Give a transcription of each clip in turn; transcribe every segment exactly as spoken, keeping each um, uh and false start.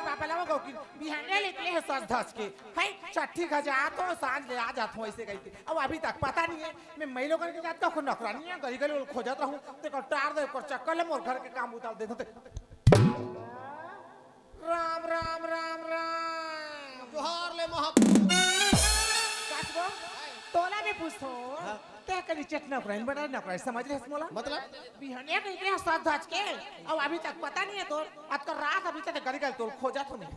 Papa ला वो गौकी बिहाने ले निकले हे सज धज के। है, छट्ठी का जात हो, सांझ ले आ जात हो, ऐसे कहिके। अब अभी तक पता नहीं है। मैं मई लोगन के जात का नौकरानी है, गली गली खोजत रहूं, ते को टार दे, को चक्कर ले मोर घर के काम उतार दे। राम, राम, राम, राम। जोहार ले महापुरुष। काच बो, तोला भी पूछो। हाँ। ते कनी चेत नौकरानी बना, नौकरानी समझ रहे मोला? मतलब? बिहनिया के निकले सात धज के, अब अभी तक पता नहीं है तोर। आज का रात अभी तक गली गली तोर खोजत हूं मैं।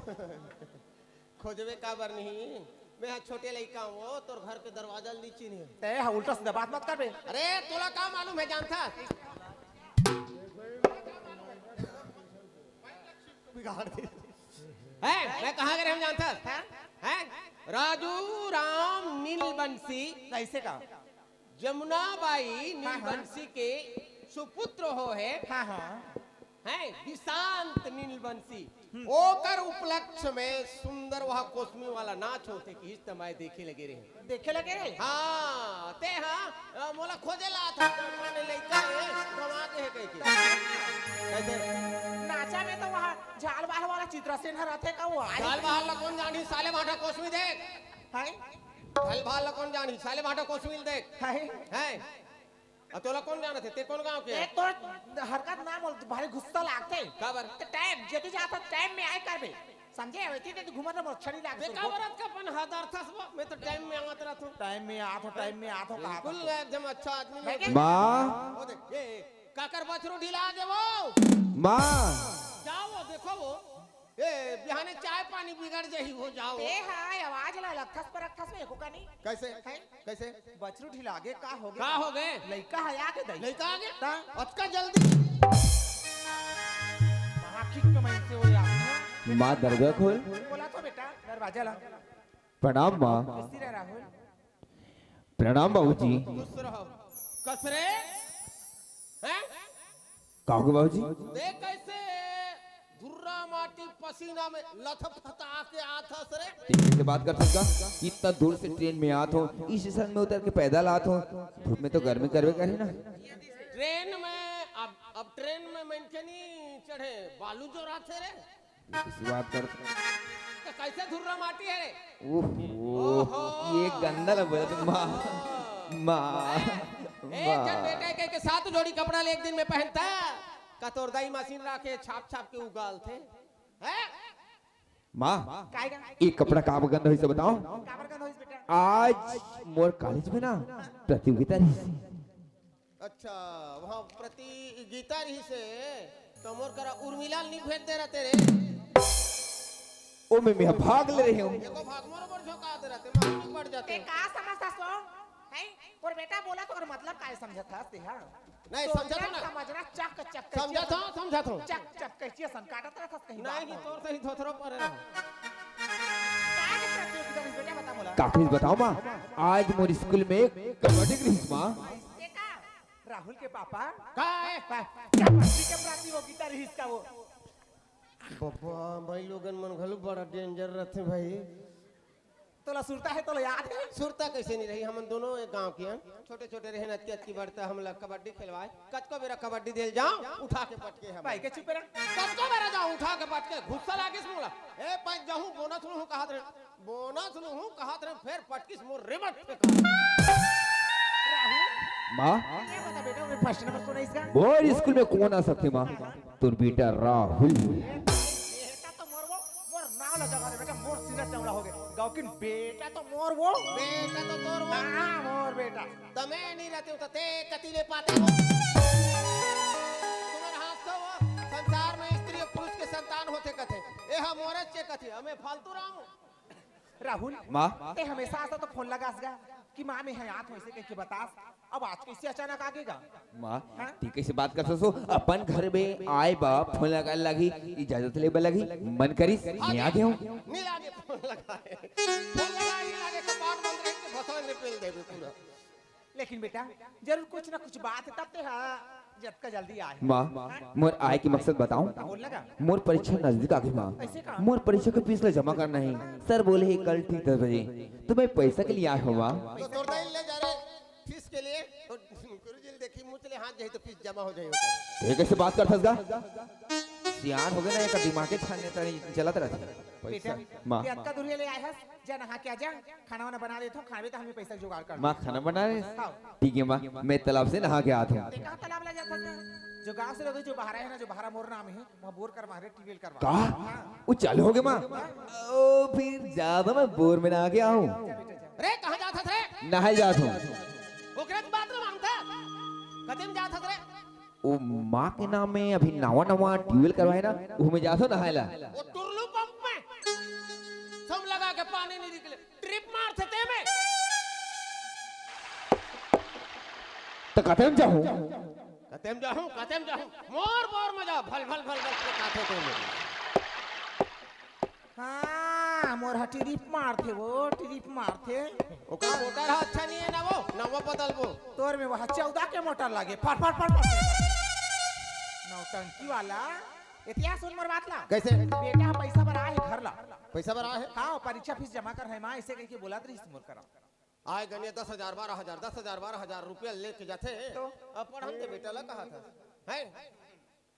खोजबे काबर नहीं? मैं हा छोटे लइका हूं, तोर घर के दरवाजा ल नहीं चिन्हे। ते हा उल्टा सीधा बात मत करबे। अरे, तोला का मालूम है, जानथस? बिगाड़ दे। हैं? मैं कहाँ के रहेंव जानथस? हैं? हैं? राजू राम नीलबंसी। कैसे का? जमुना बाई हाँ, हाँ। नीलबंसी के सुपुत्र हो है। हाँ, हाँ। हैं? विशांत नीलबंसी। हम्म। ओकर उपलक्ष्य में सुंदर वह कोसमी वाला नाच होथे कि इस समय देखे लगे रहे। देखे लगे? हाँ, ते हाँ, अ, मोला खोजे ला था, माने लइका हे, गंवा गे हे कहिके। कैसे? नाचा में तो वहाँ झाल बहाल वाला चित्रसेन ह रथे का वो आए? झाल बहाल ला कौन जानही, साले भाटा कोसमी देख। हैं? झाल बहाल ला कौन जानही, साले भाटा कोसमी ल देख। हैं? हैं? अ तोला कौन जानत हे? ते कौन गांव के? एक तो हरकत ना बोल, भारी गुस्सा लागथे। काबर? तो टाइम, जदी जात ह, टाइम में आए करबे। समझे? वैसे तो घूमत रह, मोर छड़ी लाग बे, सुन। काबर अतका अपन हदरथस वो? मैं तो टाइम में आवत रहत हूँ। टाइम में आत हो, टाइम में आत हो, कहा बिल्कुल था। एकदम अच्छा आदमी मैं है। क्या माँ। वो देख, ये, ये, काकर बछरू ढिला दे वो। माँ। जाओ वो, देखो वो। ए, बिहाने चाय पानी बिगड़ जाही, वो जाओ। ए, हाँ, आवाज ला लगथस पर रखथस में एको का नहीं। कैसे? हैं? कैसे? बछरू ढिलागे का होगे? का होगे? लइका ह आगे दई। लइका आगे? ता? अतका जल्दी? आँखी कमाई से हो यार। माँ, दरवाजा खोल। बोला तो बेटा, दरवाजा ला। प्रणाम माँ। खुशी रह राहुल। प्रणाम बाबूजी। खुश रहो। कस रे? हैं? का होगे बाबूजी? देख कैसे धुर्रा माटी पसीना में लथपथा के आथस रे। ठीक से बात करथस का? इतना दूर से ट्रेन में आत हो, इस स्टेशन में उतर के पैदल आत हो, धूप में तो गर्मी करबे करही ना। ट्रेन में, अब, अब ट्रेन में मनखे नहीं चढ़े, बालू जोराथे रे। इसी बात कर। तो कैसे धुर्रा माटी है रे? ओहो, ओहो। ये गंदा लग रहा तुम माँ। माँ, ए, माँ। जब बेटा के, के सात जोड़ी कपड़ा ले एक दिन में पहनता, का तोर दाई मशीन राखे छाप छाप के उगाल थे, हैं? माँ, काय का? ये कपड़ा काबर गंदा होइस बताओ। काबर गंदा होइस बेटा? आज मोर कॉलेज में ना प्रतियोगिता रही। अच्छा, वहाँ प्रतियोगिता रही से तो मोर करा उर्मिला ल नहीं भेज दे रहते रे। ओ में मैं भाग ले रही हूँ। देखो भाग मोर ऊपर झोंका दे रहते, मैं नहीं पड़ जाते। ते का समझता सो? हैं? और बेटा बोला तो और मतलब काय समझत हस ते, हाँ? नहीं, तो समझत हो ना? समझना चक चक समझत हो, समझत हो। चक चक कैसे सन काटत रहत हस कहीं नहीं, बात नहीं, हो। तोर सही थोथरो पर रहो। काय के प्रतियोगिता रही बेटा बता बोला। काफी बताओ माँ, आज मोर स्कूल में कबड्डी रही माँ। ये का? राहुल के पापा? काय? का? क्या बच्ची के प्रति वो गीता रहीस का वो? बाबा, भाई लोगन मन घलो बड़ा डेंजर रहते भाई। तोला सुरता है, तोला याद है? सुरता कैसे नहीं रही? हमन दोनों एक गांव के हन। छोटे-छोटे रहेन, अतकी-अतकी बढ़ता हमला कबड्डी खेलवाए। कतको बेरा कबड्डी देल जाओ, उठा के पटके हम। भाई के चुप रह। कतको बेरा जाओ, उठा के पटके। गुस्सा लागिस मोला। ए, पाई जाहूं, बोनस लूहूं कहत रहे। बोनस लूहूं कहत रहे, फेर पटकिस मोर रिमट फेंका। राहुल, माँ? ये बता बेटा, वो फर्स्ट नंबर कौन है इसका? मोर स्कूल में कौन आ सकथे माँ? तोर बेटा राहुल। बेटा तो मोर वो, मोर नाव ला जगा दे बेटा, मोर सीना चौड़ा हो गया। गाँव की बेटा तो मोर वो। बेटा तो तोर वो। हाँ, मोर बेटा। तमे नहीं रहते हो तो ते कती ले पाते हो। तुम्हारे हाथ से वो संसार में स्त्री और पुरुष के संतान होते कथे। ए हम औरत से कथे, हमें फालतू रहा हूँ। राहुल, माँ। ते हमेशा ऐसा तो फोन लगास गा कि माँ मैं हयात हूँ ऐसे कह के बतास। अब आज कैसे अचानक आ गएगा? माँ, हाँ? ठीक कैसे बात कर सो? अपन घर में आए बा फोन लगा लगी, इजाजत ले बा लगी, मन करिस, हाँ, मैं आ गया हूँ। नहीं लागे फोन लगाए। फोन लगाए, नहीं लागे, कपाट बंद रहे, तो भसवा ने पेल देबे पूरा। लेकिन बेटा, जरूर कुछ ना कुछ बात है, तब ते हाँ, जतका जल्दी आए। माँ, मोर आए के मकसद बताऊं? बोल लगा। मोर परीक्षा नजदीक आ गई माँ। ऐसे का? मोर परीक्षा के फीस ला जमा करना है। सर बोले है कल ठीक दस बजे। तो मैं पैसा के लिए आया हूँ माँ। तो तोर दाई ले जा रे फीस के लिए। तो गुरुजी ने देखी मुँह चले हाथ जाए तो फीस जमा हो जाए। ये कैसे बात करथस गा? सियान हो गे ना, एकर दिमागे छानने तनी चलत रहिथे। पैसा। बेटा, माँ। ये अतका दूरिया ले आए हस, जा नहा के आ जा, खाना वाना बना देथों, खाबे त हमनी पैसा के जुगाड़ कर। माँ खाना बना रहे? हाँ। ठीक है माँ, मैं तालाब से नहा के आत हूँ। ते कहाँ तालाब ला जात हस? जो गाँव से लगे, जो बहारा है ना, जो बहारा मोर नाम है, वहाँ बोर करवा रे, ट्यूबवेल करवा। का? हाँ। वो चालू हो गए माँ? हाँ। ओ, फिर जादा मैं बोर में नहा के आऊँ। जा बेटा, जा। रे, कहाँ जात हस रे? नहाए जात हूँ। ओकरे तो बात ना मानता। कते में जात हस रे? ओ माँ के नाम में अभी नवा नवा ट्यूबवेल करवाए ना, उहू में जाथो नहाए ला। वो टुरलू पंप में सब लगा के पानी नहीं निकले, ट्रिप मारथे ते में। त कते में जाहूँ? कते में जाहूँ, कते में जाहूँ, मोर बोर में जा, भल भल भल भल के काथे ते में। हाँ, मोर ह ट्रिप मारथे वो, ट्रिप मारथे। ओकर मोटर ह अच्छा नहीं है ना वो, नवा बदलबो। तोर में वह चौदह के मोटर लागे, फट फट फट फट। नौटंकी वाला, एतिया सुन मोर बात ला। कैसे? बेटा ह पैसा बर आए हे घर ला। पैसा बर आए हे? हाँ, परीक्षा फीस जमा कर हे माँ, ऐसे कहिके बोलत रहिस मोर करा। आए गने दस हजार, बारह हजार, दस हजार, बारह हजार रुपया लेके जाथे। तो? अब पढ़न दे बेटा ला कहा था, हैं?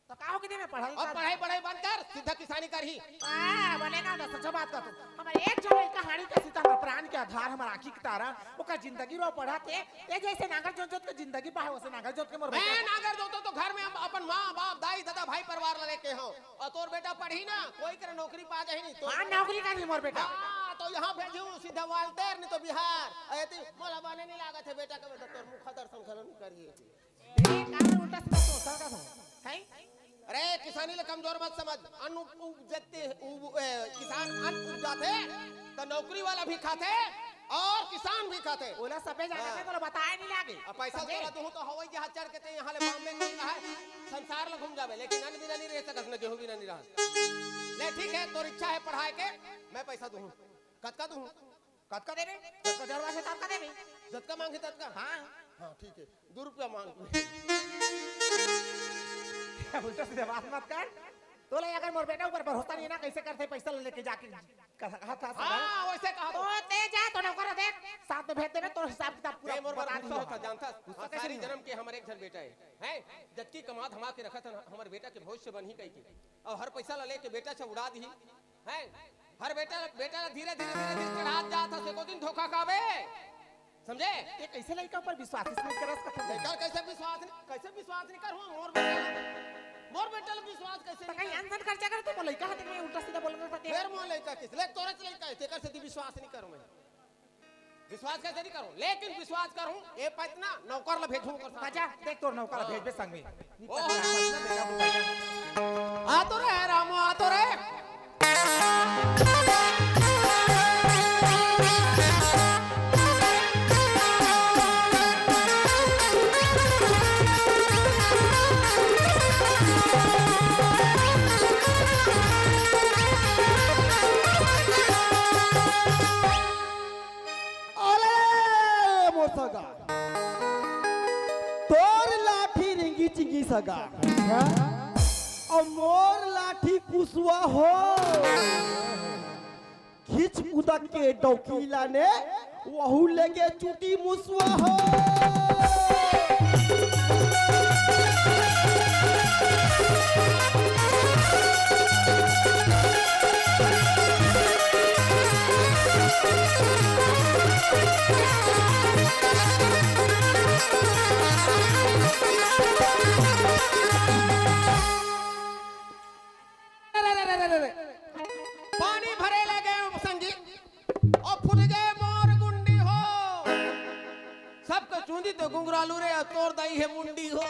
तो का हो के दे में पढ़ल अब कर? पढ़ाई, पढ़ाई बंद कर, सीधा किसानी करही। आ, बने ना, ना, सच बात कर तू। हमर एक झन लइका हाड़ी के सीता, हमर प्राण के आधार, हमर आँखी के तारा, ओकर जिंदगी रो पढ़त हे। ये जैसे नांगर जोत जोत के जिंदगी पाहे, वैसे नांगर जोत के मोर मैं बेटा। नांगर जोतो तो घर में हम अपन माँ, बाप, दाई, दादा, भाई, परिवार ला लेके हूँ। और तोर बेटा पढ़ही ना, कोई करे नौकरी पा जाही नहीं। तो हाँ, नौकरी करही मोर बेटा। हाँ, तो यहाँ भेजहूँ सीधा वाल्टेर, नहीं तो बिहार। अरे ती मोला बने नहीं लागत हे बेटा का, बेटा तोर मुखा दर्शन घलो नहीं करही। ए, काबर उल्टा सीधा सोचत हस? हैं? अरे, किसानी ला कमजोर मत समझ। अन्न उप-, उपजते, उब-, ए, किसान अन्न उपजाथे, त नौकरी वाला भी खाथे और किसान भी खाथे। ओला सबे जाने हाँ। में तोला बताए नहीं लागे। अब पैसा समझे? तोला दूहूं तो हवाई जहाज चढ़ के ते यहाँ ले बॉम्बे घूम रहा है, संसार ला घूम जाबे, लेकिन अन्न बिना नहीं रह सकस, न गेहूं बिना नहीं रह। ले ठीक है, तोर इच्छा है पढ़ाए के, मैं पैसा दूहूं। कतका दूहूं? कतका देबे? जतका जरूरत हे, ततका देबे। जतका मांगे, ततका? हाँ। हाँ, ठीक है। दू रुपया मांग। उल्टा सीधा बात मत कर। तोला अगर मोर बेटा ऊपर भरोसा नहीं है ना, कैसे करथे पैसा लेके जाके कहा था सब? हाँ, वैसे कहा तो तो। ते जा, तो नौकर देख, साथ में भेज देबे, तोर हिसाब किताब पूरा ते मोर बर बता गुस्सा दियो। होता, जानथस? गुस्सा हाँ, कैसे सारी नहीं जन्म के हमर एक झन बेटा है, हैं? जतकी कमा धमा के रखत हन, हमर बेटा के भविष्य बनही कहि के। और हर पैसा ला लेके बेटा से उड़ा दिही। हैं? हर बेटा, बेटा ला धीरे, धीरे, धीरे, धीरे चढ़ात जात हस, एको दिन धोखा खाबे। समझे? ये कैसे लइका ऊपर विश्वास नहीं करस कथन? लइका कैसे विश्वास नहीं, कैसे विश्वास नहीं करूँ? मोर बेटा ला, मोर बेटा ला विश्वास कैसे तो नहीं कहीं करूँ? अनसन खर्चा करे तो मोर लइका हते, मैं उल्टा सीधा बोलना था ते। फिर मोर लइका किस? ले तोरे से लइका है, तेकर से ती विश्वास नहीं करूँ मैं। विश्वास कैसे नहीं करूँ? लेकिन विश्वास करूँ, ए पतना नौकर ला भेजूँ ओकर साथ। बजा, देख तोर नौकर ला हाँ। भेजबे संग में। ओहो। आ तो रे रामो, आ तो रे। अरे मोर सगा, तोर लाठी रिंगी चिंगी सगा, अच्छा। अउ मोर लाठी पुसवा हो। खींच कुदक के डौकी लाने, वहू लेके चूटी मुसवा हो। अरे, अरे, अरे, अरे, अरे। पानी भरे ले गए संगी, और फूट गए मोर गुंडी हो। सबके चूंदी तो गुंगरालू रे, और तोर दाई है मुंडी हो।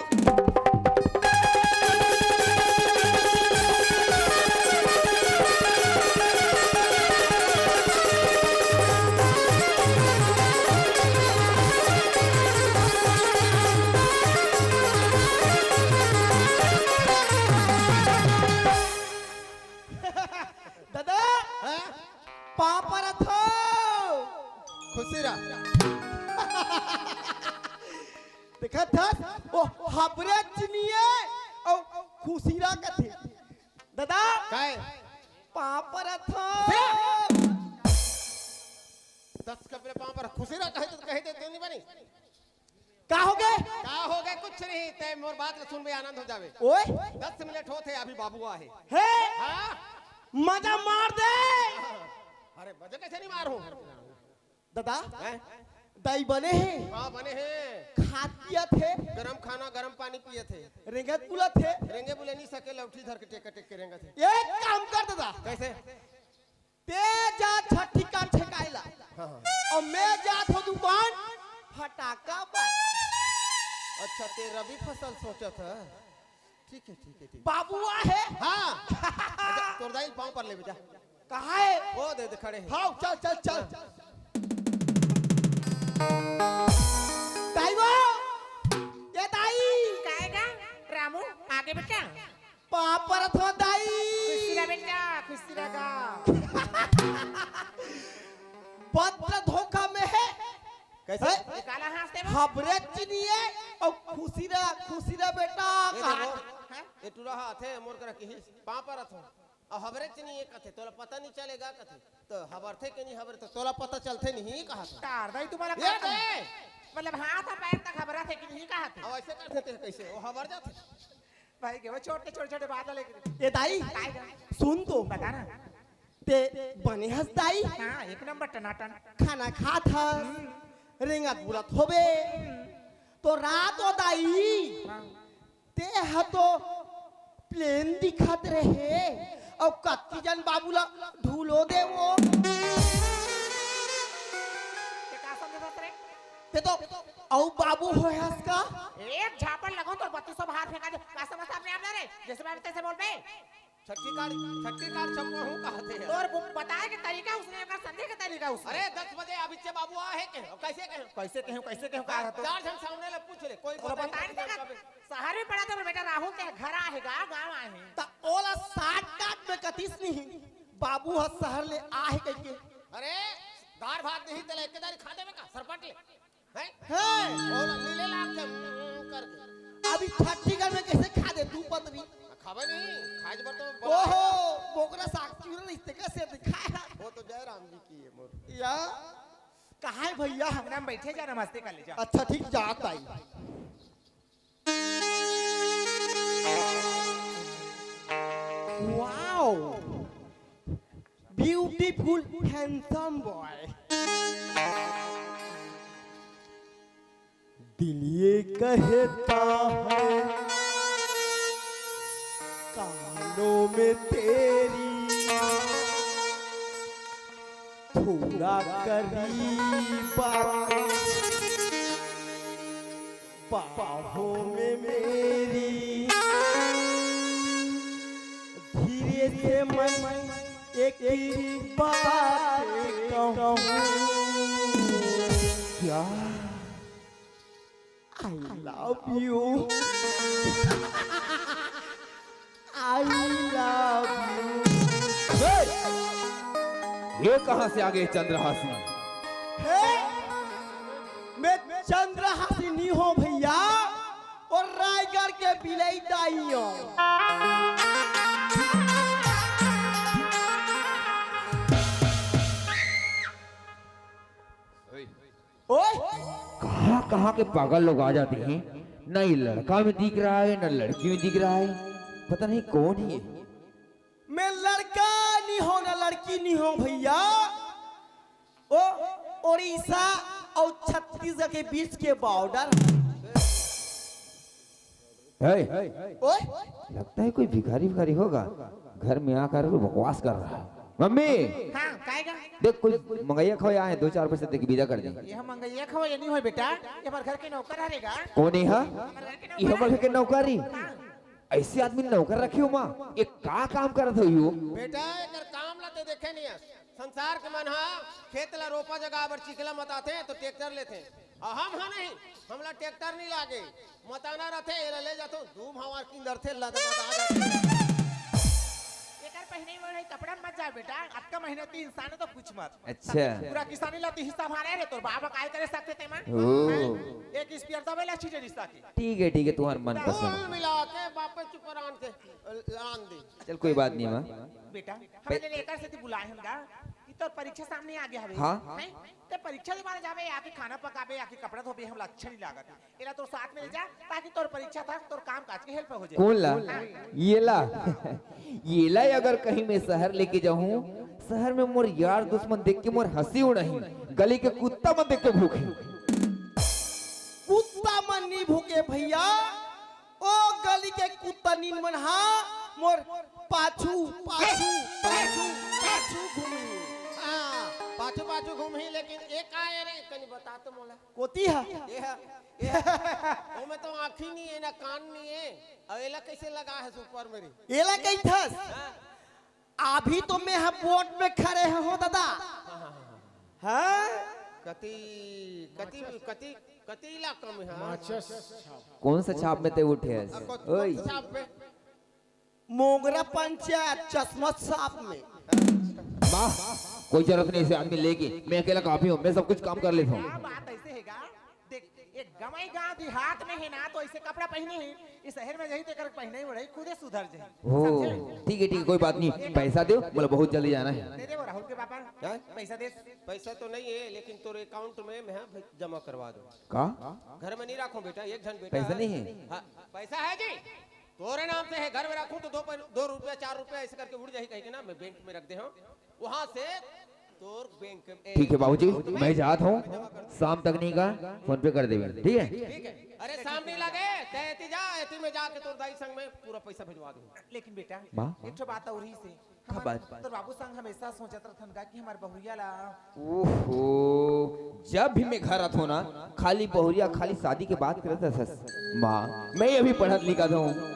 दादा, हाँ? पाँव परत हँव। खुशी रह। देखत हस, ओ हबरे चिनिये, ओ खुशी रह कथे। दादा, काय? पाँव परत हँव। दस कपड़े पाँव पर खुशी रह कहे तो कहे तो नहीं बनी। का हो गे? का हो गे? कुछ नहीं, तै मोर बात ल सुनबे, आनंद हो जावे। ओए, दस मिनट होत हे, अभी बाबू आहे। हे, हाँ? मजा मार दे। अरे, मजा कैसे नहीं मारहूँ? दादा, हैं? दाई बने हे? हाँ, बने हे। खात पियत हे? गरम खाना, गरम पानी पियत हे। रेंगत बुलत हे? रेंगे बुले नहीं सके, लौठी धर के टेक टेक के रेंगत हे। एक काम कर दादा। कैसे? ते जा छठी का ठेकाए ला। हाँ, हाँ। अउ मैं जात हों दुकान फटाका बर। अच्छा, ते रबी फसल सोचत हे। ठीक हे, ठीक हे, ठीक हे। बाबू आहे? हाँ। अच्छा, तोर दाई पाँव पर ले बेटा। कहाँ हे? वो दे, दे खड़े हे। हाँ, चल, चल, चल। दाई वो, ए दाई। काय गा? रामू, आगे बेटा। पाँव परत हों दाई। खुशी रह बेटा, खुशी रह गा। पत्र धोखा में हे। कैसे? हैं? ये काला हाँसथे वो? हबरे चिनिये अउ खुशी रह, खुशी रह बेटा। ये का देखो, हैं? ये टूरा हा थे मोर करा किहिस, पाँव परत हों। अउ हबरे चिनिये कथे, तोला पता नहीं चलेगा कथे। तो हबरथे के नहीं हबरे, तो तोला पता चलथे नहीं कहा था। तार दाई तुम्हारा ये कहा था। दे। मतलब हाथ पैर तक हबरथे कि नहीं कहा था। अब ऐसे करथे ते कैसे? वो हबर जाथे। भाई के वो छोटे, छोटे, छोटे बात लेके। ए दाई, काय गा? सुन तो। बता ना। ते बने हस दाई? हाँ, एक नंबर टनाटन। खाना खात हस, हम्म। रेंगत बुलत होबे। हम्म। तो रात ओ दाई, हाँ। ते ह तो प्लेन दिखत रहे, अउ कत्ती जन बाबू ला ढूलो दे वो। ते का समझत रे? ते तो अउ बाबू होय हस का? एक झापड़ लगाऊं तो बत्तीसों बाहर फेंका दे। का समझता अपने आप ना रे? जैसे मैं तैसे बोल बे। छट्ठी कार्ड, छट्ठी कार्ड छपवाहूँ कहत हे। तोर बु-, बताए के तरीका उसने, एकर समझे के तरीका उसने। अरे, दस बजे अभिच्चे बाबू आहे के, कैसे कहे? कैसे कहे, कैसे कहे, का हाँ, रहतो? चार झन सामने ले पूछ ले, कोई तोला पता बताए नहीं नहीं था। कबे। शहर में पड़ा तो बेटा राहुल के घर आहे गा, गाँव आहे। त ओला shortcut में कतिस नहीं, बाबू ह शहर ले आहे कहिके। अरे, दार भात नहीं तेला एक दारी खा देबे का, सरपट ले। हैं? हैं? और लीले लाग के, हम्म, करके। अभी छट्ठी घर में कैसे खा दे तू पत्नी? खाबे नहीं, खाए बर तो बना ओहो, है। बोकरा साग चूरा रिश्ते कैसे दिखाया? वो तो जयराम जी की है मोर। या? कहाँ है भैया? हमरा में बैठे जा, नमस्ते कर ले जा। अच्छा, ठीक, जात आई। Wow! Beautiful, handsome boy. दिल ये कहता है, कानों में तेरी, थोड़ा करीब आ, बाहों में मेरी, धीरे से मैं एक ही बात कहूँ, क्या? I love you। I love you। ए! ये कहाँ से आ गए चंद्रहासी? हे, मैं चंद्रहासी नहीं हूँ भैया, और रायगढ़ के बिलई दाई हूँ। ओए! कहाँ कहाँ के पागल लोग आ जाते हैं, ना ये लड़का में दिख रहा है, ना लड़की में दिख रहा है, पता नहीं कौन है। मैं लड़का नहीं हूँ ना लड़की नहीं हूँ भैया, ओ उड़ीसा और छत्तीसगढ़ के बीच के border। है। ओए! लगता है कोई भिखारी भिखारी होगा, घर में आकर वो बकवास कर रहा है। मम्मी, हाँ, काय गा? देख कोई मंगैया खो आए हैं, दो चार पैसे दे के विदा कर दे। ये हम मंगैया खो, ये नहीं होय बेटा, ये हमारे घर के नौकर हरे गा। कौन है हा? हमारे घर के ये नौकर हमारे घर के नौकर ही? हाँ। ऐसे आदमी नौकर रखे हो माँ, ये का काम करत हो यो? बेटा, एकर काम ला ते देखे नहीं है। संसार के मन हा खेत ला रोपा जगा बर चिखला मताथे तो ट्रैक्टर लेथे। अउ हम हा नहीं, हमला ट्रैक्टर नहीं लागे। मताना रथे, एला ले जाथो, दू भांवर किंदरथे, लदमदा जाथे। एकर पहिने में रही कपड़ा मत जा बेटा, अतका मेहनती इंसान है तो पूछ मत। अच्छा। पूरा किसानी ला तो हिस्सा भारे रे, तोर बाबा काय करे सकथे तेमा? ओ। एक स्पेयर दबे ला छीटे रिश्ता के। ठीक है, ठीक है, तुम्हार मन पसंद। कुल मिला के वापस चुपरान के लान दे। चल, कोई बात नहीं माँ। बेटा, हमन ले एकर सेती बुलाए हन गा कि तोर परीक्षा सामने आ गया हवे। हाँ। हैं? ते परीक्षा दे बारे जाबे, या फिर खाना पकाबे, या फिर कपड़ा धोबे, हमला अच्छा नहीं लागत। एला तोर साथ में ले जा, ताकि तोर परीक्षा तक तोर काम काज के help हो जाए। कौन ला? हाँ। ये ला? ये ला अगर कहीं मैं शहर लेके जाऊं, शहर में मोर यार दुश्मन देख के मोर हंसी उड़ाही, गली के कुत्ता मन देख के भूखे। कुत्ता मन नहीं भूखे भैया, ओ गली के कुत्ता नीन मन हा मोर पाछू, पाछू, पाछू, पाछू घूमही। हाँ, पाछू, पाछू घूमही, लेकिन एक आय रे, कनी बता तो मोला। कोती हा? ये हा, ये हा। ओमे तो आँखी नहीं है, ना कान नहीं है। अब एला कैसे लगा है ऊपर मेरी? एला कही थस? हाँ। अभी तो मैं हा बोर्ड में खड़े हो दादा। हाँ? कति, कति, कति, कति इलाका में, हाँ? माचिस छाप। कौन सा छाप में ते उठे हस? आ, कौन, कौन ओए। सा छाप में? मोंगरा पंचायत चश्मा छाप में। माँ, कोई जरूरत नहीं इसे आदमी लेके, मैं अकेला काफी हूँ, मैं सब कुछ काम कर लेता हूँ। क्या बात ऐसे हैगा? देख, एक गंवई गांव देहात में है ना, तो ऐसे कपड़ा पहने हैं, इस शहर में जाही तो एकर पहने ही उड़ाही, खुदे सुधर जाही। ओ, समझे? ठीक है, ठीक है, कोई बात नहीं, पैसा दो, बोला बहुत जल्दी जाना है। दे दे वो राहुल के पापा। क्या? पैसा दे। पैसा तो नहीं है, लेकिन तोर account में मैं, हाँ, जमा करवा दूँ। का? घर में नहीं रखूँ बेटा, एक झन बेटा पैसा है। नहीं है? हाँ, पैसा है जी, तोरे नाम से है, घर में रखूँ तो दो पै-, दो रुपया, चार रुपया ऐसे करके उड़ जाही कह के ना, मैं बैंक में रख दे हूँ, वहाँ से तोर बैंक में। ठीक है बाबूजी, मैं जात हूँ, शाम तक नहीं का PhonePe कर देबे, ठीक है? ठीक है। अरे शाम नहीं लगे, ते एती जा, एती में जाके तोर दाई संग में पूरा पैसा भिजवा दूँ। लेकिन बेटा, माँ? एक ठो बात और ही से, का हमार बात? तोर बाबू संग हमेशा सोचत रहथन का कि हमार बहुरिया ला। ओहो, जब भी मैं घर आथो ना, खाली बहुरिया, खाली शादी के बात करत रहथस। माँ, मैं अभी पढ़त लिखत हूँ,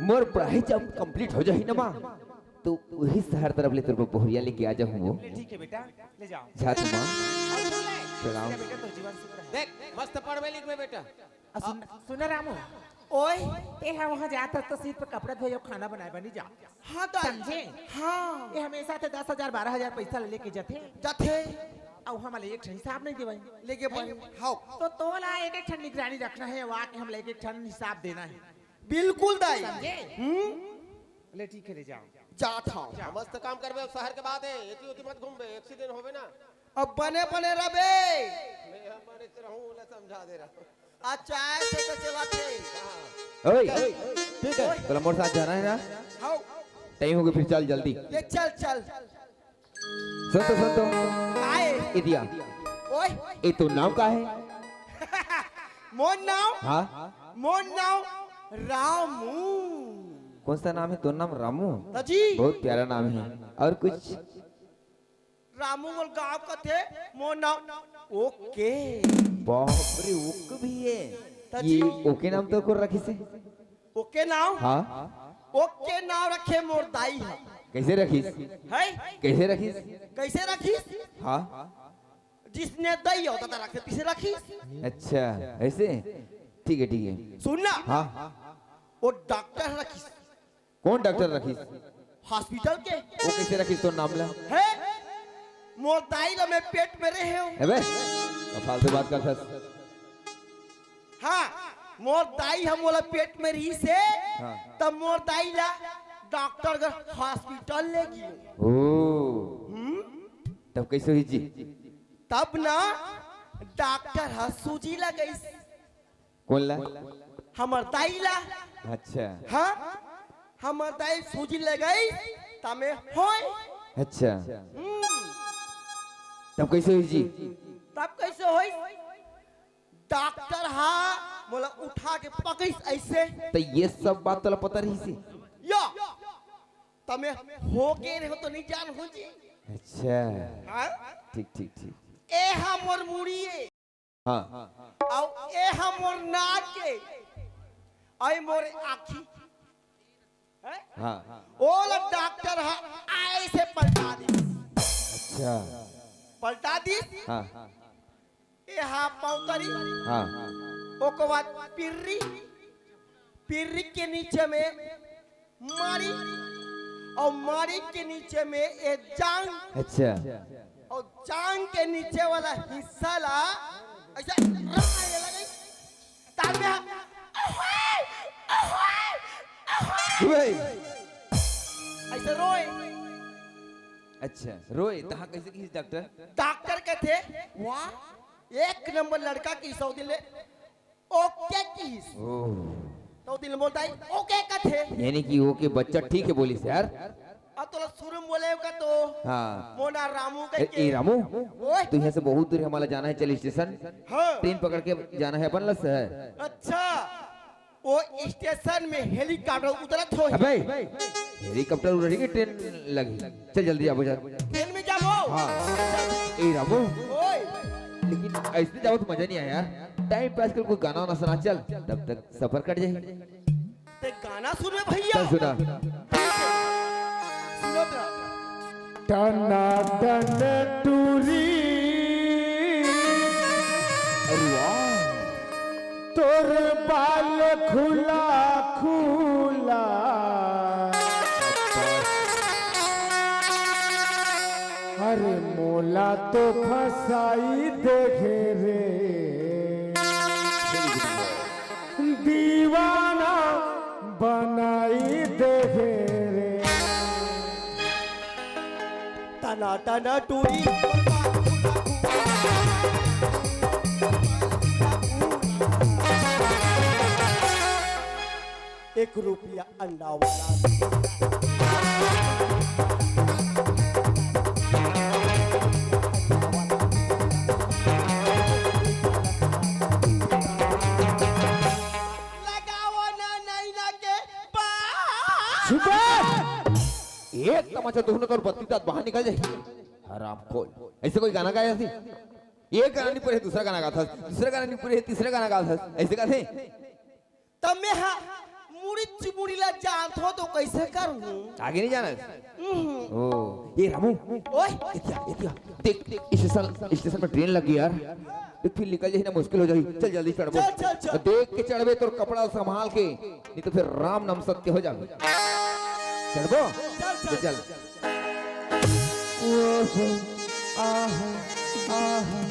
मोर पढ़ाई जब complete हो जाही ना माँ, तो वही शहर तरफ ले तोर बहुरिया लेके आ जाहूँ वो। ले, ठीक है बेटा, ले जाओ। जा तू माँ। और सुन ले, प्रणाम। मेरा बेटा तो जीवन सुख रहे। देख, मस्त पढ़वे लिखवे बेटा। आ, सुन, सुन रामू। ओए। ते हा वहाँ जात हस तो सिर्फ कपड़ा धोए और खाना बनाए बर नहीं जा। हाँ दाई। समझे? हाँ। ये हमेशा ते दस हजार, बारह हजार पैसा ले लेके जाथे। जाथे। अउ हमला एक ठन हिसाब नहीं देवय। लेके हैं? बन, हाँ। तो तोला एक एक ठन निगरानी रखना है, वहाँ के हमला एक एक ठन हिसाब देना है। बिल्कुल दाई। समझे? हम्म। ले ठीक है, ले जाओ। जात हूँ। जा। मस्त काम करबे, अब शहर के बात है, एती ओती मत घूमबे, accident होबे ना। अब बने बने रहबे। मैं बने रहूँ, ओला समझा दे रहा हूँ। अच्छा, ऐसे तो चला थे। ओए, ठीक है। तोला मोर साथ जाना है ना? हाँ। Time हो गया, फिर चल जल्दी। ये चल, चल। सुन तो, सुन तो। काय? इदिया। ओए। ये तो नाम का है? मोर नाम? हाँ। मोर नाम रामू। कौन सा नाम है तोर नाम? रामू? हाँ जी। बहुत प्यारा नाम है। और कुछ? रामू मोर गाँव कथे, मोर नाम ओके। बाप रे, ओके भी है। हाँ ये जी। ओके नाम तो कोन रखिस हे? ओके नाम? हाँ। ओके नाम रखे मोर दाई हा। कैसे रखिस? है? कैसे रखिस? कैसे रखिस? हाँ। जिसने दई होता था रखे, तिसे रखिस। अच्छा, ऐसे? ठीक है, ठीक है। सुन ना। हाँ। वो डॉक्टर रखिस। कौन डॉक्टर रखिस? हॉस्पिटल के। वो कैसे रखिस तोर नाम ला? है? मोर दाई ला मैं पेट में रहे हूँ। अबे, तो फालतू बात करथस। हाँ, मोर दाई हा मोला पेट में रहिस हे, हाँ। तब मोर दाई ला डॉक्टर घर हॉस्पिटल ले गियो। ओ। हम्म? तब कैसे होइस जी? तब ना डॉक्टर हा सूजी लगइस। कोन ला? हमर दाई ला। अच्छा। हाँ, हमर दाई सूजी लगइस, तमे होय। अच्छा। हम्म। तब कैसे होइस जी? तब कैसे होइस? डॉक्टर हा मोला उठा के पकइस ऐसे। तो ये सब बात तोला पता रहिस हे? यो, तमे हो के रहो तो नहीं जान हो जी। अच्छा। हाँ? ठीक, ठीक, ठीक। ए हा मोर मुड़ी ए। हाँ। अउ ए हा मोर नाक के, अउ मोर आँखी। हैं? हाँ। ओला डॉक्टर हा ऐसे पलटा दिस। अच्छा। पलटा दिस। हाँ। ए हा पौतरी। हाँ। ओकर बाद पिर्री। पिर्री के नीचे में मारी, अउ मारी के नीचे में ए जांग। अच्छा। अउ जांग के नीचे वाला हिस्सा ला ऐसे रोए लगे। ताल में हम, अहोय, अहोय, अहोय। ओए। ऐसे रोए। अच्छा, रोए, तहाँ कइसे किहिस डॉक्टर? डॉक्टर कथे, "वाह, एक नंबर लड़का किहिस, ओ दिन ले ओके किहिस।" ओह। त ओ दिन बोलता है, "ओके कथे।" यानी कि ओके बच्चा ठीक हे बोलिस यार। अब तोला शुरू में बोले का तो हाँ। मोना रामू ए, कहिके। ए रामू, ओए। तू यहाँ से बहुत दूर हे, हमला जाना हे, चल स्टेशन। हाँ। ट्रेन पकड़ के जाना हे अपन ला शहर। अच्छा, ओ स्टेशन में हेलीकॉप्टर उतरत होही। अबे, हेलीकॉप्टर उड़ही कि ट्रेन लगही? चल जल्दी जाबो, चल। ट्रेन में जाबो? हाँ। ए रामू, ओए। लेकिन अइसने जाबो त मजा नइ आय यार। टाइम पास कर कोई गाना वाना सुना, चल, तब तक सफर कट जाही। ते गाना सुनबे भइया। चल सुना। सुनो तो। टना टन टूरी। अरे वाह। तोर बाल खुला खुला। अरे मोला तो फसाई देहे रे। दीवाना बनाई देहे रे। टना टना टूरी। एक रुपया अंडा वाला। लगाओ ना नैना के पास। चुप बे! एक तमाचा दूहूं ना तोर बत्ती दांत बाहर निकल जाही। हरामखोर। अइसे कोई गाना गाय हस? एक गाना नइ पूरे, दूसरा गाना गात हस, दूसरा गाना नइ पूरे, तीसरा गाना गात हस, अइसे गाथे? त मैं हा मुड़ी चुमुड़ी ला जानत हों त कइसे करहूं? आगे नइ जानस? हम्म। ओ, ए रामू। ओए। एती आ, एती आ। देख, स्टेशन, स्टेशन में ट्रेन लग गे यार। देख, फिर निकल जाही ना, मुश्किल हो जाही। चल, जल्दी चढ़बो। चल, चल, चल। देख के चढ़बे, तोर कपड़ा संभाल के, नइ तो फिर राम नाम सत्य हो जाबे। चढ़बो? चल, चल। चल। ओहो, आहा, आहा।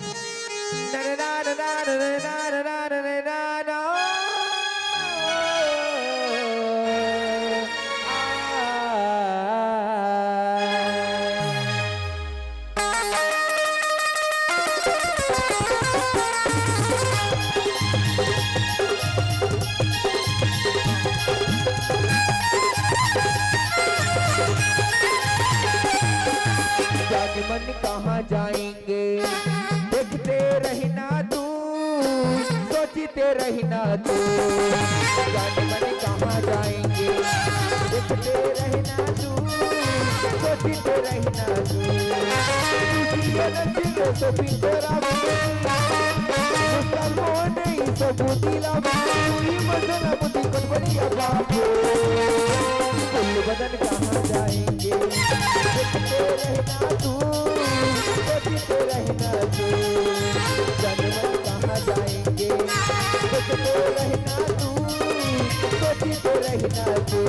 जाने मन कहाँ जाएंगे, देखते रहना तू, सोचते रहना तू। जाने मन कहाँ जाएंगे, देखते रहना तू, सोचते रहना तू। तुझी गलत रे तो पिंजरा में, मुसलमान नहीं सबूती ला, पूरी मसला बुद्धि कट बढ़िया बाप। कुल बदन कहाँ जाएंगे, देखते रहना तू, देखते रहना तू। जाने मन कहाँ जाएंगे, देखते रहना तू, देखते रहना तू।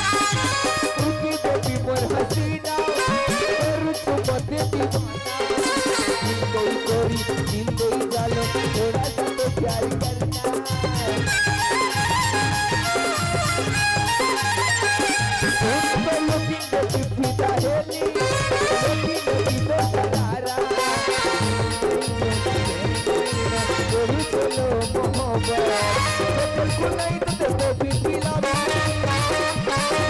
रुकी बेटी मोर हसीना, रुक मत दीवाना। दिल कोई गोरी, दिल कोई जालो, थोड़ा सा तो प्यार करना। तुम तो looking के फिदा है नी, looking की तो शरारा। बोलू चलो मोहब्बत, बोतल को नहीं तो तेरे को भी पिला।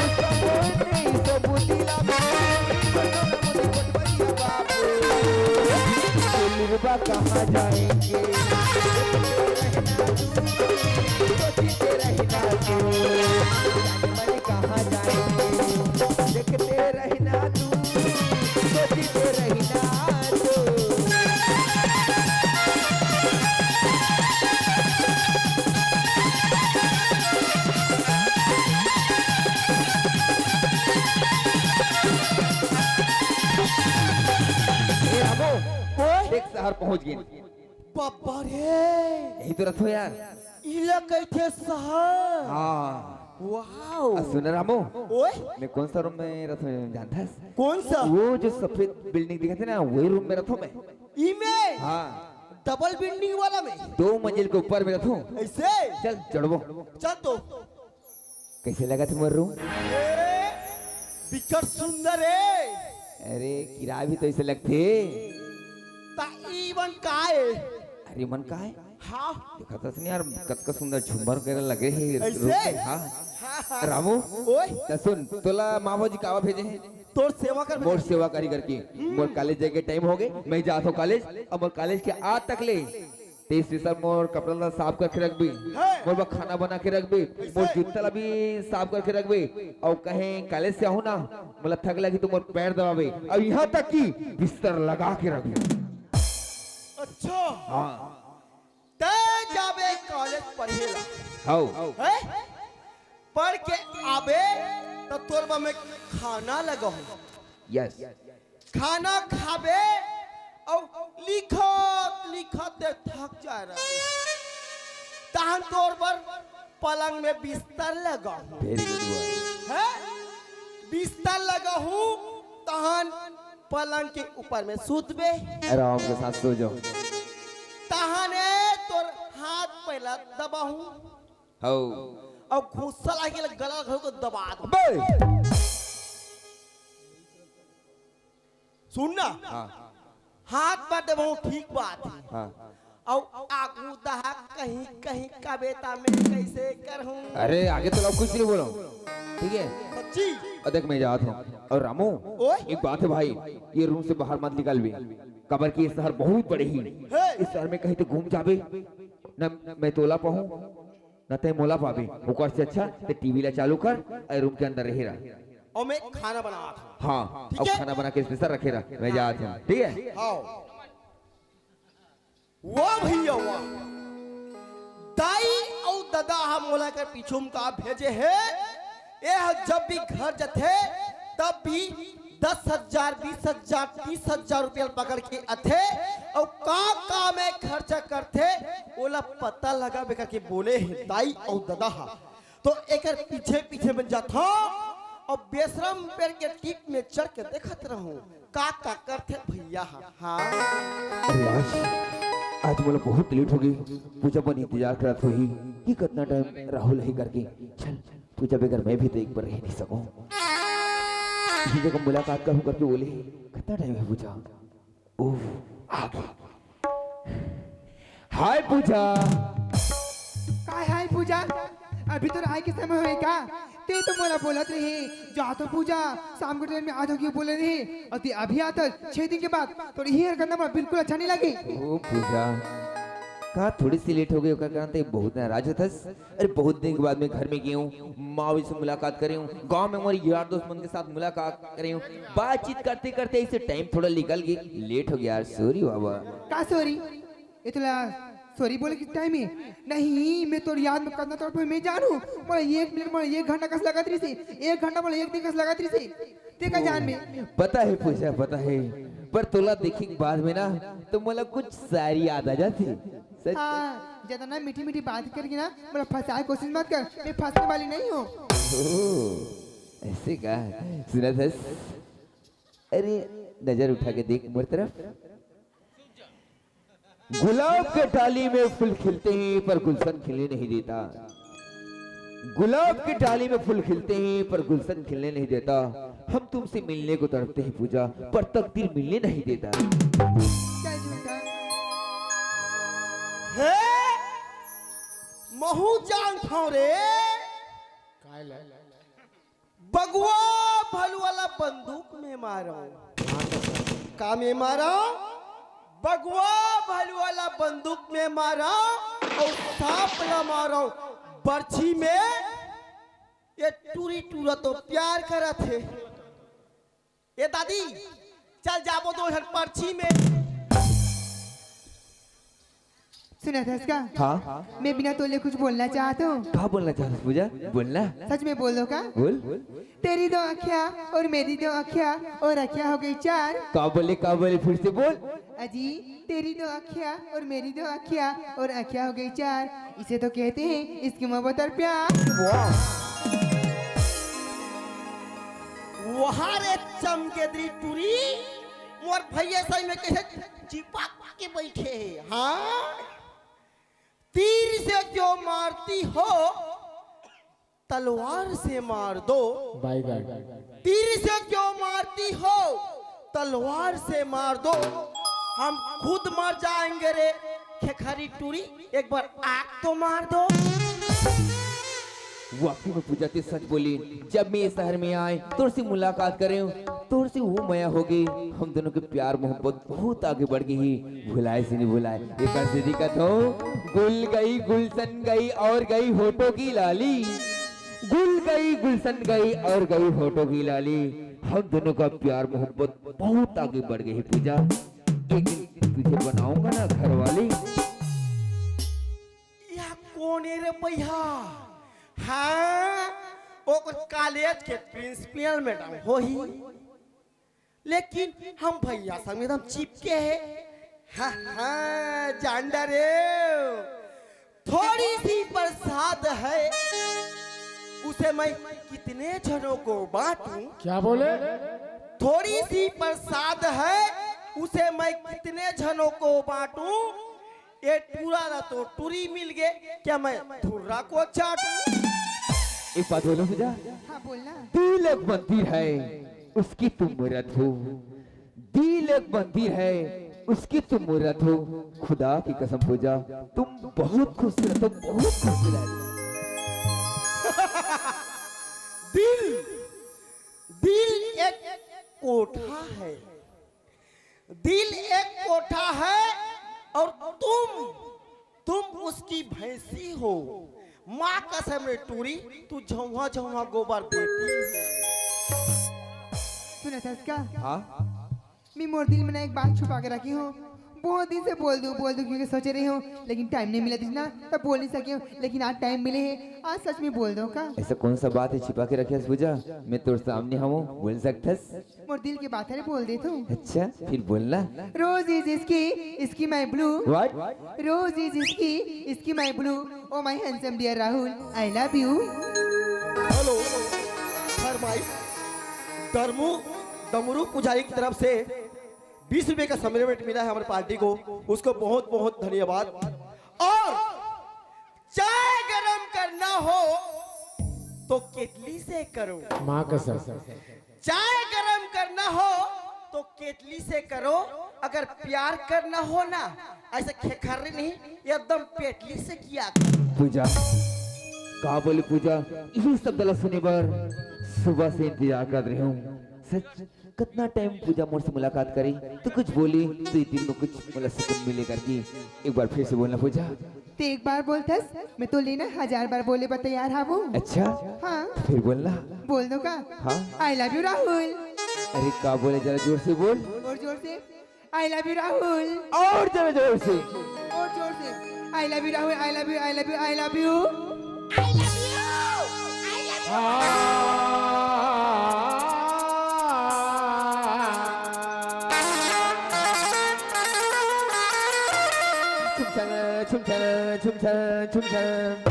उसका बोल नहीं सबूत दिला। बोलू बा कहाँ जाएंगे? सोचते रहना तू, जाने मन कहाँ जाएंगे? देखते रहना तू, सोचते रहना तू। ए रामू, ओए। देख शहर पहुंच गेन। बाबा रे, यही तो रथो यार। इला कहिथे शहर। हाँ। वाओ। आ, सुन रामू। ओए। मैं कौन सा रूम में रथो जानथस? कौन सा? वो जो सफेद बिल्डिंग दिखथे ना, वही रूम में रथो मैं। ई में? हाँ। डबल बिल्डिंग वाला में? दो मंजिल के ऊपर में रथो। ऐसे? चल, चढ़बो। चल तो। कैसे लगथे मोर रूम? ए, बिकट सुंदर हे। अरे, किराया भी तो ऐसे लगथे। ता ई मन का हे? अरे, मन का हे? हाँ। देखत हस नहीं यार, कतका सुंदर झूमर वगैरह लगे हे ऐसे? रूम में, हाँ। हाँ, हाँ। रामू, ओए। त सुन, तोला माँ बाबूजी काबर भेजे हे? तोर सेवा कर। मोर सेवा करी करके। हम्म। मोर कॉलेज जाए के टाइम हो गए, मैं जात हूँ कॉलेज। अब मोर कॉलेज के आज तक ले तेईस सर मोर कपड़ा ला साफ करके रखबे, हे। मोर बर खाना बना के रखबे, मोर ऐसे? जूता ला भी साफ करके रखबे। अउ कहीं कॉलेज से आहूँ ना, मोला थक लगी तो मोर पैर दबाबे, अउ यहाँ तक कि बिस्तर लगा के रखबे। अच्छा। हाँ। तैं जाबे कॉलेज पढ़े ला। हौ। हैं? पढ़ के आबे त तोर बर मैं खाना लगाहूँ। यस। खाना खाबे अउ लिखत लिखत तैं थक जाए रहे। तहन तोर बर पलंग में बिस्तर लगाहूँ। वेरी गुड बॉय। हैं? बिस्तर लगाहूँ, तहन पलंग के ऊपर में सूतबे। आराम के साथ सो जाओ। तहने तोर हाथ पैर ला दबाहूँ। हौ। अउ गुस्सा लागे ले गला घलो को दबा दो। अबे! सुन ना। हाँ। हाथ पैर दबाहूँ, ठीक बात हे। हाँ। अउ आगू दहा कहीं कहीं का बेटा मैं कैसे करहूँ? अरे आगे तो लोग कुछ नहीं बोलो, ठीक है? सच्ची? और देख मैं जात हूँ। और रामू, ओए? एक बात है भाई, ये रूम से बाहर मत निकलबे, काबर कि ये शहर बहुत बड़े ही। हे! इस शहर में कहीं तो घूम जाबे, ना मैं तोला पाहूँ, ना तैं मोला पाबे। ओकर से अच्छा तैं टीवी ला चालू कर, ए रूम के अंदर रहे रह। और मैं खाना बनावत हूँ। हाँ, ठीक और है? खाना बना के स्पेशल रखे रह, मैं जात हूँ, ठीक है? हाँ। वाह भैया वाह, दाई अउ ददा ह मोला कर पीछू म का भेजे हे। ए ह जब भी घर जथे तब भी दस हजार, बीस हजार, तीस हजार रुपया पकड़ के अथे। अउ का का में खर्चा करथे ओला पता लगाबे करके बोले हे दाई अउ ददा ह। तो एकर पीछे पीछे में जाथव अउ बेशरम पेड़ के टीप में चढ़ के देखत रहूं का का करथे भैया ह। हाँ। अरे आज, आज मोला बहुत लेट हो गई। पूजा बन इंतजार करत होही कि कितना टाइम राहुल ही करके। चल पूजा, बगैर मैं भी तो एक बार रह नहीं सकूं। इसी जगह मुलाकात करूं करके बोले, कितना टाइम है पूजा? ओह, आ गई। हाय पूजा। काय हाय पूजा? अभी तो आए के समय होय का? तैं तो मोला बोलत रहे, जा तो पूजा, शाम के ट्रेन में आ जाओगी बोले रहे, अउ तैं अभी आथस छह दिन के बाद। तोर ये हरकत ना मोला बिल्कुल अच्छा नहीं लगे। ओ पूजा, का थोड़ी सी लेट हो गई, ओकर कारण तैं बहुत नाराज होथस। अरे बहुत दिन के बाद मैं घर में गए हूँ, माँ बाबू से मुलाकात करे हूँ, गाँव में हमारे यार दोस्त मन के साथ मुलाकात करे हूँ, बातचीत करते करते ऐसे टाइम थोड़ा निकल गई, लेट हो गया यार, सॉरी बाबा। का सॉरी? इतना सॉरी बोले के टाइम है? नहीं, मैं तोर याद में कतना तड़पे मैं जानू। मोला एक मिनट, मोला एक घंटा कस लगत रहिसे, एक घंटा मोला एक दिन कस लगत रहिसे। तें का जान में। पता है पूजा, पता है, पर तोला देखे के बाद में ना तो मोला कुछ सारी याद आ जाती। सच। हाँ, ज्यादा ना मीठी मीठी बात करके ना मोला फंसाए कोशिश मत कर, मैं फंसने वाली नहीं हूँ। ओह, ऐसे का? सुनथस? अरे नजर उठा के देख मोर तरफ। गुलाब के डाली में फूल खिलते हैं पर गुलशन खिलने नहीं देता। गुलाब की डाली में फूल खिलते हैं पर गुलशन खिलने नहीं देता। हम तुमसे मिलने को तड़पते हैं पूजा, पर तकदीर मिलने नहीं देता। चल झूठा। हे, महू जानथव रे। काय ला? बगवा भलुआ ला बंदूक में मारो। का में मारो? बगवा भलुआ ला बंदूक में मारो अउ सांप ला मारो बरछी में। ये टूरी टूरा तो प्यार करत हे। ए दादी, चल जाबो दो झन परछी में। सुनत हस का? हाँ। मैं बिना तोले कुछ बोलना चाहत हूँ। का बोलना चाहत हस पूजा? बोलना। सच में बोल दो का? बोल। तेरी दो आँखियाँ और मेरी दो आँखियाँ और आँखियाँ हो गई चार। का बोले, का बोले, फिर से बोल। अजी, तेरी दो आँखियाँ और मेरी दो आँखियाँ और आँखियाँ हो गई चार। इसे तो कहते हैं इश्क, मोहब्बत और प्यार। वाह। वाह रे चमकेदरी टूरी, मोर भैया सही में कैसे चिपक के बैठे है, हाँ? तीर से क्यों मारती हो, तलवार से मार दो। बाईगार्ड। तीर से क्यों मारती हो, तलवार से मार दो, हम खुद मर जाएंगे रे खेखरी टूरी, एक बार आग तो मार दो। वाकई में पूजा, ते सच बोली। जब मैं ये शहर में आए, तोर से मुलाकात करे हूँ, तोर से वो मया हो गई, हम दोनों के प्यार मोहब्बत बहुत आगे बढ़ गई ही। भुलाए से नहीं भुलाए। एक बार से दिखत हो, गुल गई, गुलशन गई और गई होठों की लाली। गुल गई, गुलशन गई और गई होठों की लाली। हम दोनों का प्यार मोहब्बत बहुत आगे बढ़ गई है पूजा। एक दिन तुझे बनाऊंगा ना घर वाली। यह कौन है रे भैया? हाँ, ओकर कॉलेज के प्रिंसिपल मैडम होही। लेकिन हम भैया संग एकदम चिपके है। हाँ, हाँ, जान डरे। थोड़ी सी बरसात है, उसे मैं कितने जनों को बांटूं? क्या बोले? थोड़ी सी बरसात है, उसे मैं कितने जनों को बांटूं? ये टूरा ला तो टूरी मिल गए, क्या मैं धुर्रा को चाटूं? एक बात बोलो पूजा। हाँ, बोलना। दिल एक मंदिर है, उसकी तुम मूरत हो। दिल एक मंदिर है, उसकी तुम मूरत हो। खुदा की कसम पूजा, तुम बहुत खूबसूरत हो, बहुत खूबसूरत। दिल, दिल एक कोठा है, दिल एक कोठा है और तुम, तुम उसकी भैंसी हो। माँ कसम रे टूरी, तू झौंहा झौंहा गोबर देती है। सुनत हस का? हाँ? मैं मोर दिल में ना एक बात छुपा के रखी हूँ। बहुत दिन से बोल दूँ, बोल दूँ क्योंकि सोचे रही हूँ, लेकिन टाइम नहीं मिला था ना, तब बोल नहीं सकी हूँ। लेकिन आज टाइम मिले है, आज सच में बोल दो का? ऐसा कौन सा बात है छिपा के रखे हस पूजा? मैं तोर सामने हूँ, बोल सकथस। मोर दिल के बात हरे, बोल देथों। अच्छा, फिर बोलना। Rose is इसकी, इसकी my blue। What? Rose is इसकी, इसकी my blue। Oh my handsome dear Rahul, I love you। Hello, फरमाइश। डमरू, डमरू पुजारी की तरफ से बीस रुपए का सप्लीमेंट मिला है हमारे पार्टी को, उसको बहुत बहुत धन्यवाद। और चाय गरम करना हो तो केतली से करो। माँ कसम। चाय गरम करना हो तो केतली से करो, अगर प्यार करना हो ना, ऐसे खेखर्री नहीं, एकदम पेटली से किया करो। पूजा, का बोले पूजा, यही शब्द ला सुने बर सुबह से इंतजार कर रहे हूँ। सच, कितना टाइम पूजा मोर से मुलाकात करी, तो कुछ बोली तो ये दिल में कुछ मतलब सुकून मिले करके। एक बार फिर से बोलना पूजा। ते एक बार बोलथस, मैं तो लेना हजार बार बोले बर तैयार हावो। अच्छा? हाँ। फिर बोलना। बोल दो का? हाँ। I love you Rahul. अरे का बोले, जरा जोर से बोल। और जोर से। I love you Rahul. और जरा जोर से। और जोर से। I love you Rahul, I love you, I love you, I love you। I love you। I love you। हाँ। छुमछन, छुमछन, छुमछन, छुमछन।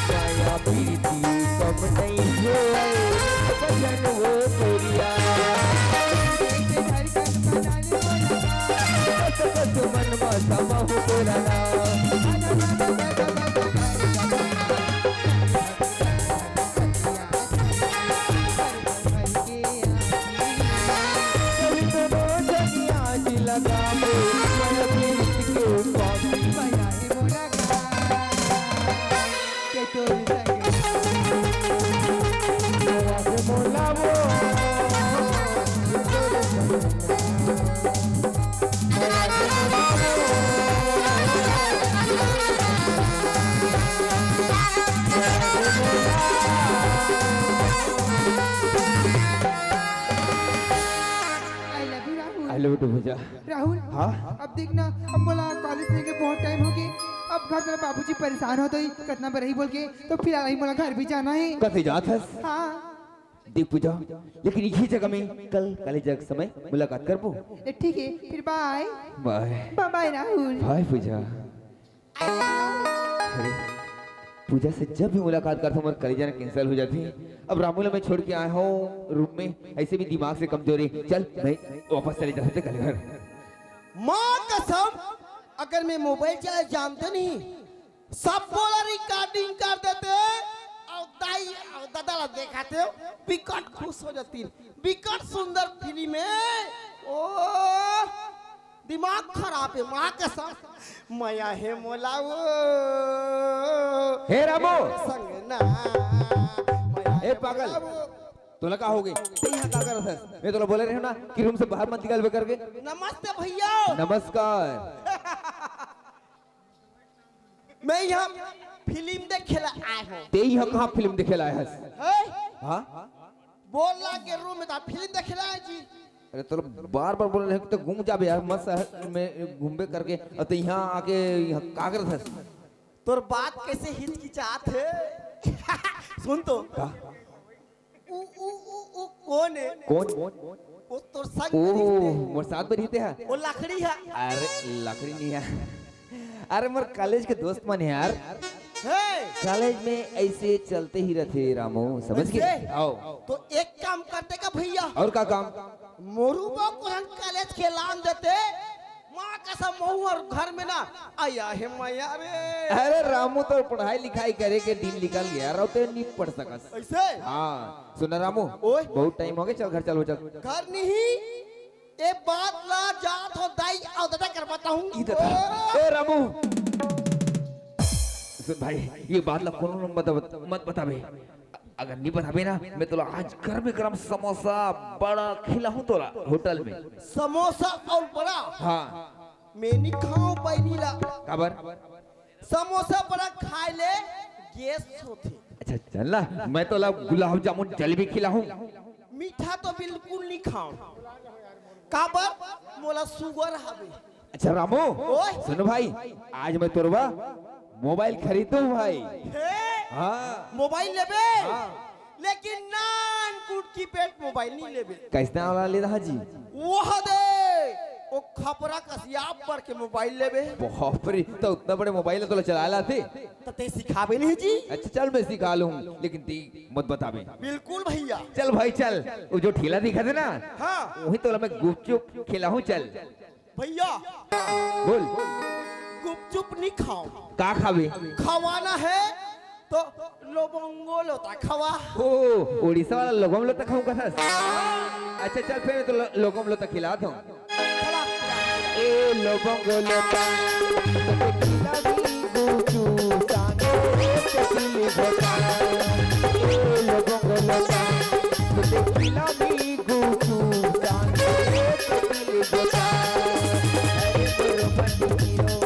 माया प्रीति कम नहीं होय, बचन वो तोरिया। बस बस मन मा समाहु तोरा नाम। कभी तो रोज आज लगाबो, मैं प्रीत के पापी। I love you, Rahul. I love you too, भैया। राहुल, हाँ? अब देख ना, अब मोला कॉलेज से के बहुत टाइम हो गए। अब घर तेरा बाबूजी परेशान होत ही, कतना बार ही बोल के, तो फिलहाल ही मोला घर भी जाना है। कते जात हस? हाँ। देख पूजा, लेकिन इही जगह में कल कॉलेज जाके समय मुलाकात करबो। ए, ठीक है, फिर बाय। बाय। बाय बाय राहुल। बाय पूजा। अरे, पूजा से जब भी मुलाकात करता हूँ, मोर कॉलेज जाना कैंसिल हो जाती है। अब रामू ला मैं छोड़ के आया हूँ रूम में, ऐसे भी दिमाग से कमजोरी। चल, मैं वापस चले जाते कल घर। माँ कसम, अगर मैं मोबाइल चलाए जानते नहीं, सब बोला रिकॉर्डिंग कर देते, अउ दाई अउ ददा ला देखाते, बिकट खुश हो जाती। बिकट सुंदर फिल्म है। ओ, दिमाग खराब है, माँ कसम। मया हे मोला वो। हे रामू। संग ना। मया ए हे पागल। मोला वो। तोला का हो गए? तैं यहाँ का करत हस? मैं तोला बोले रहे ना कि रूम से बाहर मत निकलबे करके। नमस्ते भैया। नमस्कार। मैं यहाँ फिल्म देखे ला आए हूँ। तैं यहाँ कहाँ फिल्म देखे ला आए हस? हैं? हाँ? बोल ला के रूम में था, फिल्म देखे ला आए जी। अरे तोला बार बार बोले रहे कि तो घूम जाबे यार, मस्त शहर में घूमबे करके, और तैं यहाँ आके यहाँ का करत हस? तोर बात कैसे हिचकिचात है? सुन तो। का? उ, उ, उ, उ, कौन है? कौन? वो तोर संग ओ, में रहिते। मोर साथ में रहिते हैं। वो लकड़ी है। अरे, लकड़ी नहीं है। अरे, मोर कॉलेज के दोस्त मन है यार। हे! कॉलेज में ऐसे चलते ही रहते, रामू, समझ गए? ऐसे? आओ। तो एक काम करते का भैया? और का काम? मोरू बा को हम कॉलेज के लान देते। माँ कसम, महू हर घर में ना आया है मया रे। अरे रामू, तो पढ़ाई लिखाई करे के दिन निकल गया, रहते नहीं पढ़ सकस। ऐसे? हाँ, सुन ना रामू, ओए। बहुत टाइम हो गया, चल घर चल, हो चल। घर नहीं, ए बात ला जात हो दाई अउ ददा कर बताहूँ। ई ददा। ओ। ए रामू, सुन भाई, ये बात ला कोनो मत बत-, मत बताबे। अगर नहीं बताबे ना, मैं तोला आज गरमे गरम समोसा बड़ा खिलाहूँ तोला होटल में। समोसा अउ बड़ा? हाँ। मैं नहीं खाऊँ पैनी ला। काबर? समोसा बड़ा खाए ले गैस होथे। अच्छा चल ना, मैं तोला गुलाब जामुन जलेबी खिलाहूँ। मीठा तो बिल्कुल नहीं खाऊँ। काबर? मोला सुगर हवे। अच्छा रामू, ओए। सुन भाई, आज मैं तोर बर मोबाइल खरीदूँ भाई। हे? हाँ। मोबाइल लेबे? हाँ। लेकिन नानकुन कीपैड मोबाइल नहीं लेबे। कैसना वाला ले रहा जी? वो दे, वो खपरा कसिया पर के मोबाइल लेबे। बाप रे, तो उतना बड़े मोबाइल तो चला लाते। तो तैं सिखाबे नहीं जी? अच्छा चल, मैं सिखा लूँ, लेकिन तैं मत बताबे। बिल्कुल भैया। चल भाई चल, वो जो ठेला दिखा दे ना, हाँ। वहीं तो मैं गुपचुप खिलाहूँ, चल। भैया, बोल। गुपचुप नहीं खाऊँ। का खाबे? खवाना है तो लोबोंगो लोता खवा। ओ, उड़ीसा वाला लोबोंगो लोता खाऊं कहस? अच्छा, चल, फेर तो लो-, लोबोंगो लोता खिलात हूं। खवा। ए लोबोंगो लोता, तोते खिलामी गुचू सांगे एक तिली घोटा। ए लोबोंगो लोता, तोते खिलामी गुचू सांगे एक तिली घोटा। अरे मोरो मटिकिरो,